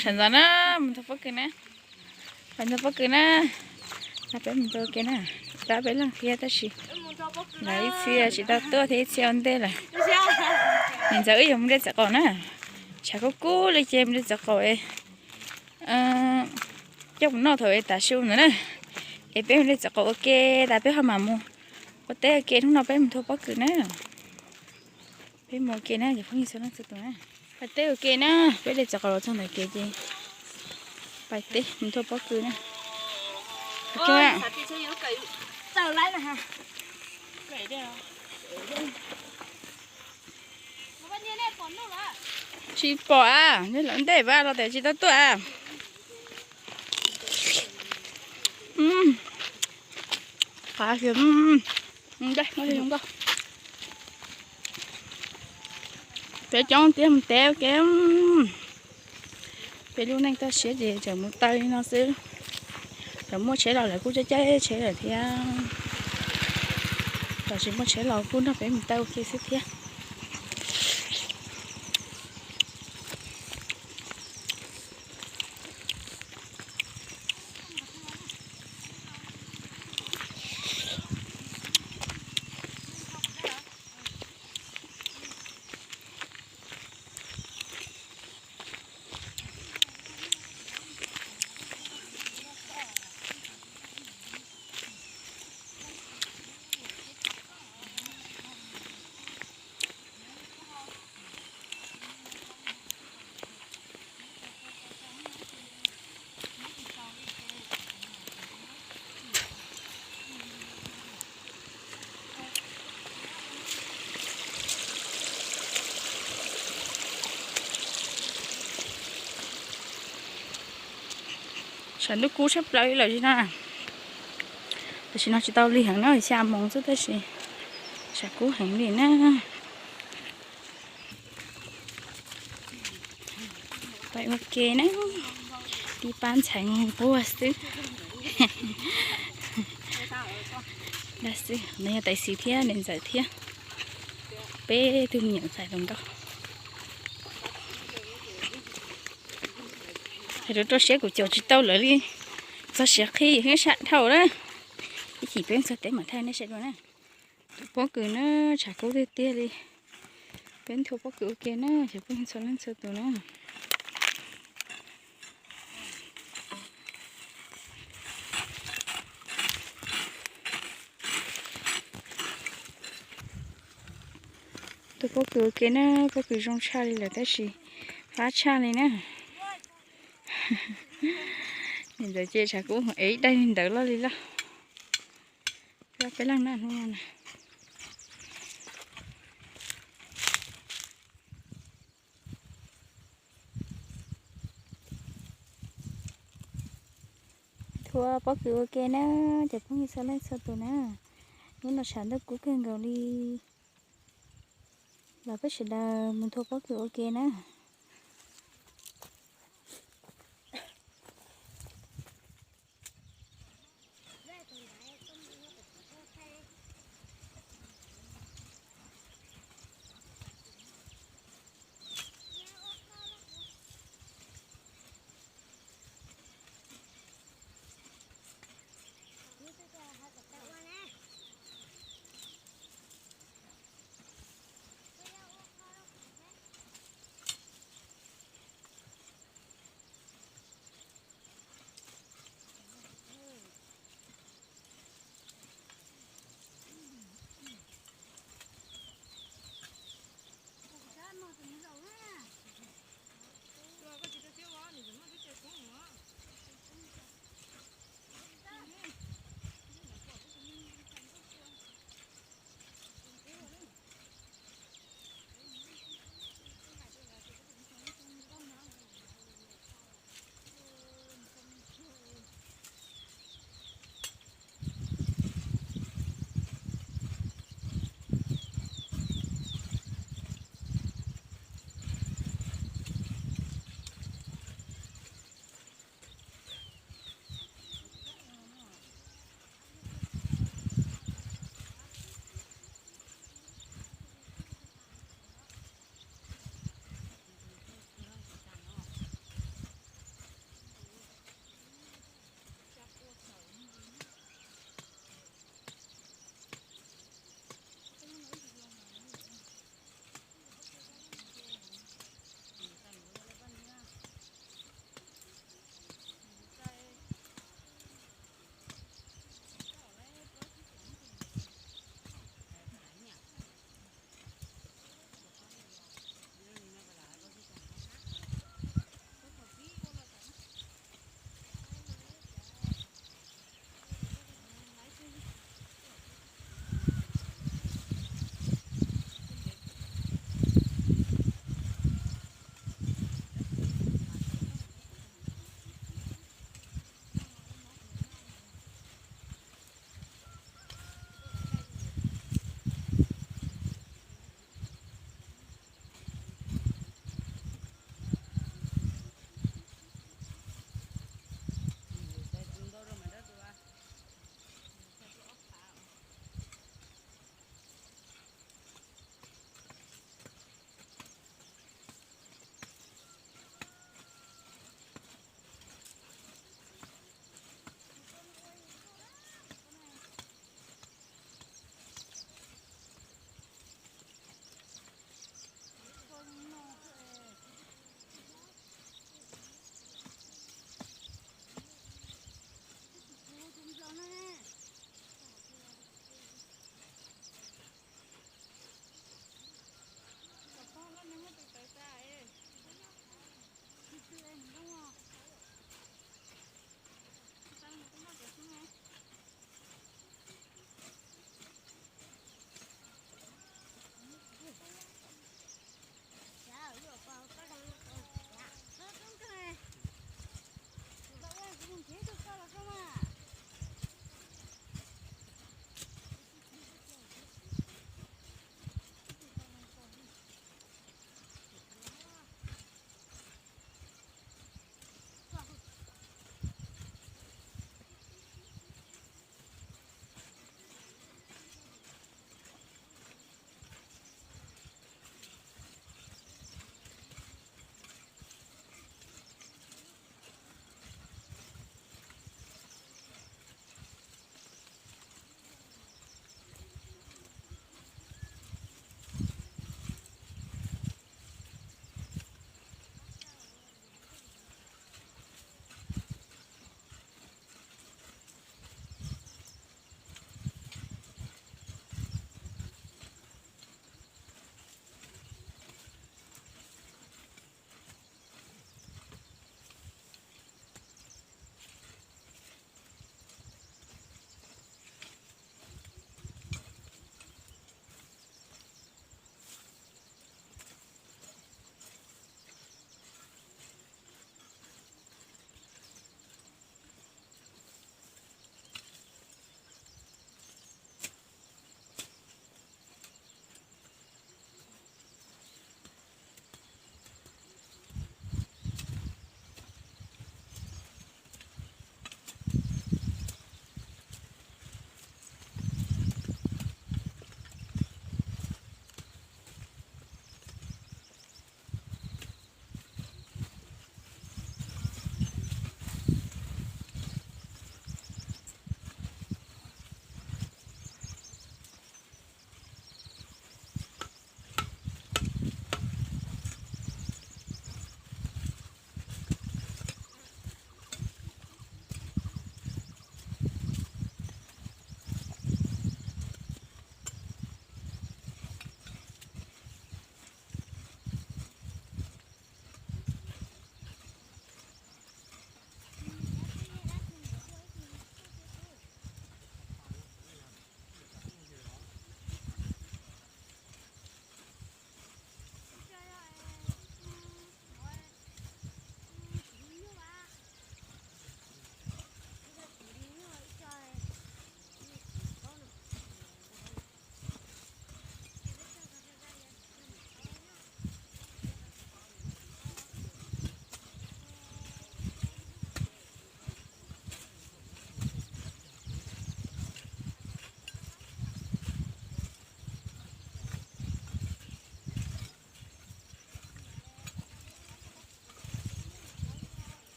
Sawv ntxov na, mus nthua pob kws na. Pais nthua pob kws na. No peb mus nthua ua ke na. Tab peb leeg thiab tab sis lawv ib txhia tsis tau tuaj thiab ib txhia ua ntej lawm. Niam ntxawm wb yuav mus de txiv qaub na. Tshav kub kub li ces mus de txiv qaub es coj mus noj thaum es tav su ntawd na. Es peb mus de txiv qaub ua ke tas peb ho mam mus ua teb ua ke, hnub no peb mus nthua pob kws na. Peb mus ua ke na cov phooj ywg txhua leej txhua tus na. Pais teb ua ke na, peb de txiv qaub los txog ntawm kev ces pais teb mus nthua pob kws na. Tsis pom a, nej lawv ntej vas los tias tsis tau tuaj a. Qhov zoo nkauj. Peb coob tiag mus teb ua ke. Peb lub neej toj siab ces tseem mus taw li no xwb. Thaum muaj tsheb los lawv kuj caij caij tsheb lawm thiab. Thaum tsis muaj tsheb los kuj nrog peb mus taw ua ke xwb thiab. Tshav ntuj kub tshaj plaws li lawm no. Tam sim no tsis tau lig heev na, xya moos xwb tab sis tshav kub heev li na. Pais ua ke na, tib pab ntxhais nquag xwb. Dab xwb no yog tais xiv thiab niam ntxawm thiab peb tug me nyuam ntxhais hluas nkauj. Hais rau rau siab kuv caum tsis tau lawv li, txog siav qhi heev sab dhau na. Ib chim peb txog teb mam thaij nej saib dua na. Tus pob kws na, tshav kub tiag tiag li. Peb nthua pob kws ua ke na, cov phooj ywg txhua leej txhua tus na. Tus pob kws ua ke na, pob kws zoo tshaj li lawm tab sis fab tshaj li na. Niam ntxawm ces tshav kub es ib daig li ntawd loj li loj. Peb leeg na hnub no na. Nthua pob kws ua ke na, cov phooj ywg txhua leej txhua tus na. Hnub no tshav ntuj kub kawg nkaus li. Los peb sawv daws mus nthua pob kws ua ke na.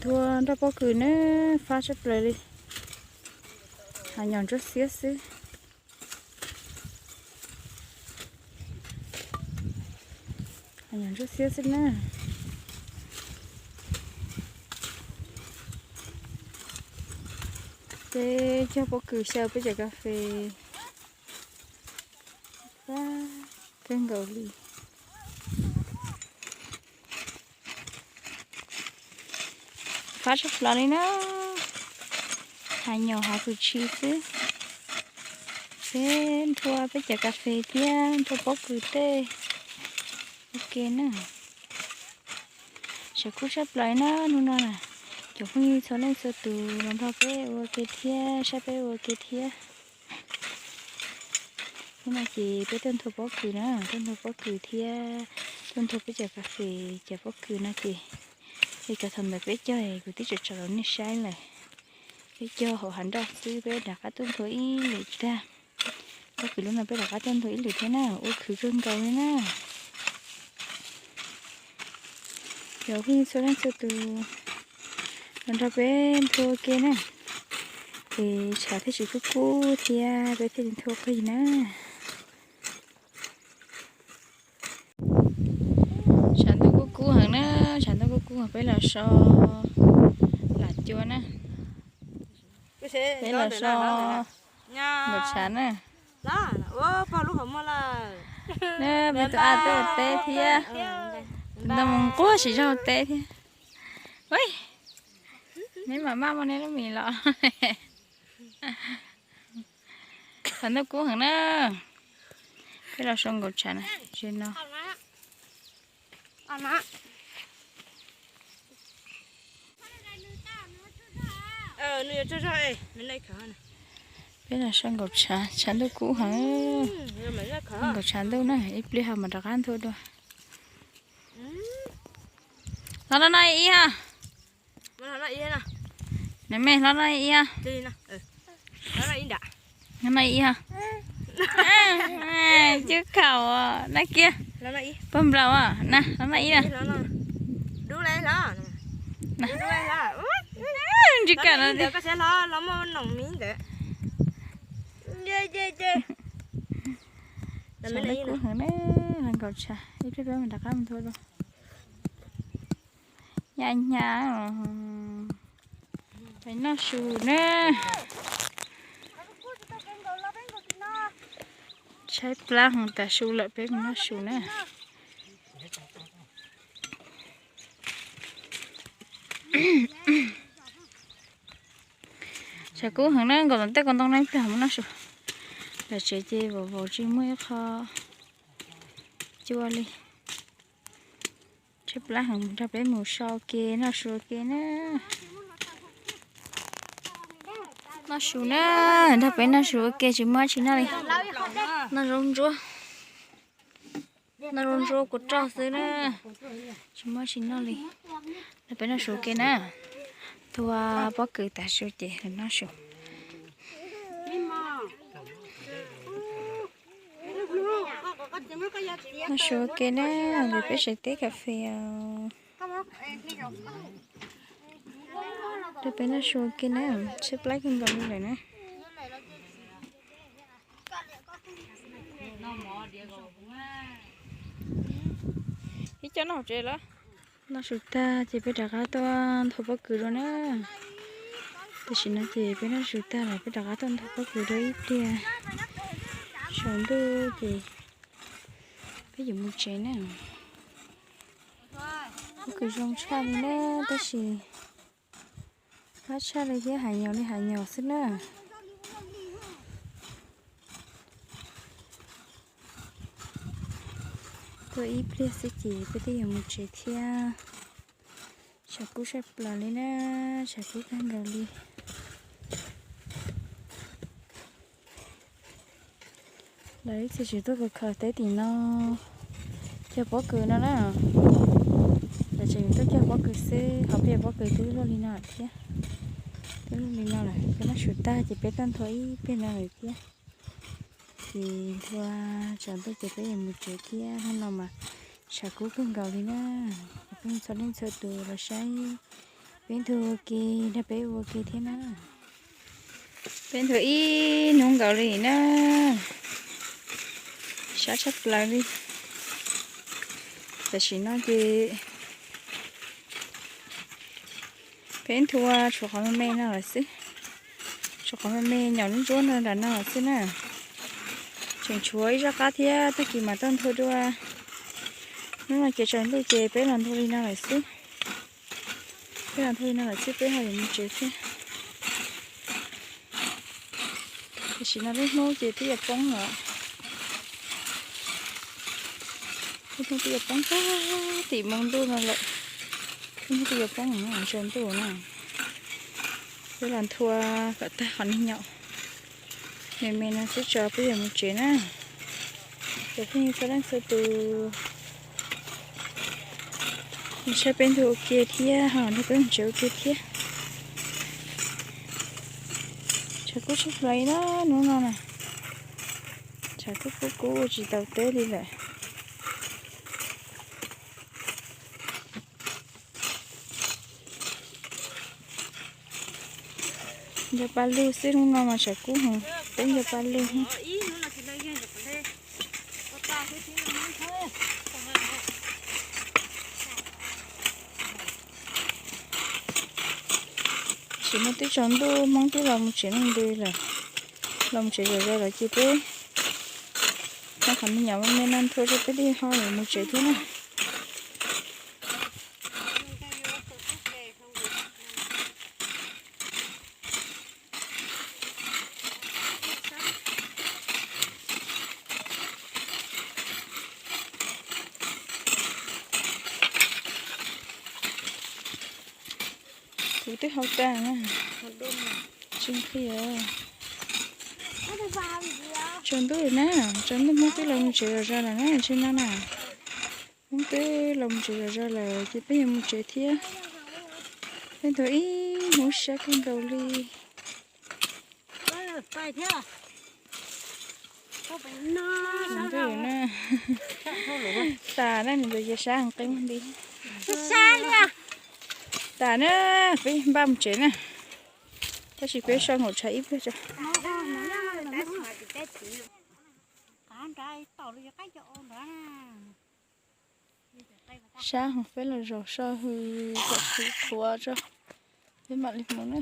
Ua nroj pob kws na, fab tshaj plaws li. Hav nyom ntsuab xiab xwb. Hav nyom ntsuab xiab xwb na. Peb cog pob kws xyaw peb cov kas fes. Fab kawg nkaus li. Fab tshaj plaws li na. Hav nyom hav kws tshis xwb. Peb nthua peb cov kas fes thiab nthua pob kws tej ua ke na. Tshav kub tshaj plaws na hnub no na. Cov phooj ywg txhua leej txhua tus los nrog peb ua ke thiab saib peb ua ke thiab. Hnub no ces peb tuaj nthua pob kws na, tuaj nthua pob kws thiab tuaj nthua peb cov kas fes cov pob kws no ces, es cov thaum ntawd peb cog kuv twb tso tso rau nej saib lawm. Peb cog hauv hav nroj xwb, peb rov qab tuaj nthua ib lwm tag. Pob kws lub no peb rov qab tuaj nthua ib lwm thiab na, ua khwv kawg nkaus li na. Cov phooj ywg txhua leej txhua tus los nrog peb nthua ua ke na, es tshav thiaj tsis kub kub thiab peb thiaj li nthua qig na. Tshav ntuj kub kub heev na, tshav ntuj kub kub heev, peb los so lam cua na. Peb los so nkaum tshav na. Peb tus ab tuaj teb thiab, tus ntoo mus nquag siv zog teb thiab. Neb mam maj muab neb lub mis los. Tshav ntuj kub heev na. Peb los so nkaum tshav na, ze no. Peb los so nkaum tshav, tshav ntuj kub heev. Nkaum tshav ntuj na, ib pliag ho mam rov qab nthua dua. Hlob no noj ib ha. Nws me hlob noj ib ha. Hlob noj ib ha. Cub khaum na kiag. Pog nplaum na, hlob noj ib na. Ntsib kawm no. Tshav ntuj kub heev na, nkaum tshav, ib pliag peb mam rov qab mus nthua dua. Nyab nyab, peb noj su na. Tshaib plab heev tas su lawm, peb mus noj su na. Tshav kub heev na, nkaum tom tej ko ntoo na, ib pliag mus noj su. Los tsev ces vov vov tsis muaj ib qho cua li. Tshaib plab heev, nrog peb mus so ke noj su ke na. Noj su na, nrog peb noj su ua ke tsis muaj tsis noj li. Noj zaub ntsuab, noj zaub ntsuab kua roj xwb na, tsis muaj tsis noj li. Nrog peb noj su ke na, nthua pob kws tas su ces noj su. Noj su ke na, ntawm peb tsev teb kas fes os. Nrog peb noj su ke na, tshaib plab kawg nkaus li lawm na. Ib co noj hauv tsev lawm. Noj su tag ces peb rov qab tuaj nthua pob kws dua na. Tam sim no ces peb noj su tag lawm, peb rov qab tuaj nthua pob kws dua ib pliag. Tsaus ntuj ces peb yuav mus tsev na. Pob kws zoo tshaj li na, tab sis fab tshaj li thiab, hav nyom li hav nyom xwb na. Tuaj ib pliag xwb ces peb twb yuav mus tsev thiab. Tshav kub tshaj plaws li na, tshav kub kawg nkaus li. Lawv ib txhia tseem tuaj khaws khaws teb tim no, cog pob kws no na. Lawv tseem tuaj cog pob kws xwb, ho peb pob kws twb luaj li no thiab. Twb luaj li no lawm, peb noj su tag ces peb tuaj nthua ib pliag no lawm thiab. Ces nthua tsaus ntuj ces peb yuav mus tsev thiab, hnub no mas tshav kub kawg nkaus li na. Cov phooj ywg txhua leej txhua tus los saib Peb nthuav ua ke, nrog peb ua ke thiab na. Peb nthuav ib hnub nkaus li na, sab tshaj plaws li. Tam sim no ces peb nthuav tshuav qhov me me no lawm xwb, tshuav qhov me me nyaum ntsuab no nram no lawm xwb na. Tseem tshuav ib zaj qab thiab, tag kis mam tau nthuav dua. Hnub no ces tsaus ntuj ces peb los nthuav li no lawm xwb. Peb los nthuav li no lawm xwb peb ho yuav mus tsev thiab. Tam sim no lub hnub ces twb yuav poob lawm. Lub hnub twb yuav poob tag tim moo ntuj no lawm. Lub hnub twb yuav poob tsaus ntuj na. Peb los nthuav kom tag qhov niag nyaum me me no xwb tso peb yuav mus tsev na. Cov phooj ywg txhua leej txhua tus, saib peb nthuav ua ke thiab ho nrog peb mus tsev ua ke thiab. Tshav kub tshaj plaws li na hnub no na. Tshav kub kub kub ua tsis tau teb li lawm. Nco pa lug xwb, hnub no mas tshav kub heev, peb nco pa lug. Tam sim no twb tsaus ntuj, Hmoob twb los mus tsev leej ntws lawm, los mus tsev zom zaws lawm ces peb muab qhov me nyuam me me no nthuav rau peb li ho yuav mus tsev thiab na. Kuv twb hau tag na. Tsis qhia. Tsaus ntuj na, tsaus ntuj Hmoob twb los mus tsev zom zaws lawm na, tsis no na. Hmoob twb los mus tsev zom zaws lawm ces peb yuav mus tsev thiab. Peb nthuav ib hnub siab kawg nkaus li. Tsaus ntuj na. Tas na, nws ntawd ces sab heev qe nti. Tas na, peb npaj mus tsev na. Tab sis peb so nkaum tshav ib pliag tso. Sab heev, peb los zaum so hws kom qhuav tso, peb mam li mus na.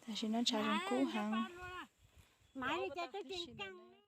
Tam sim no tshav zoo kub heev.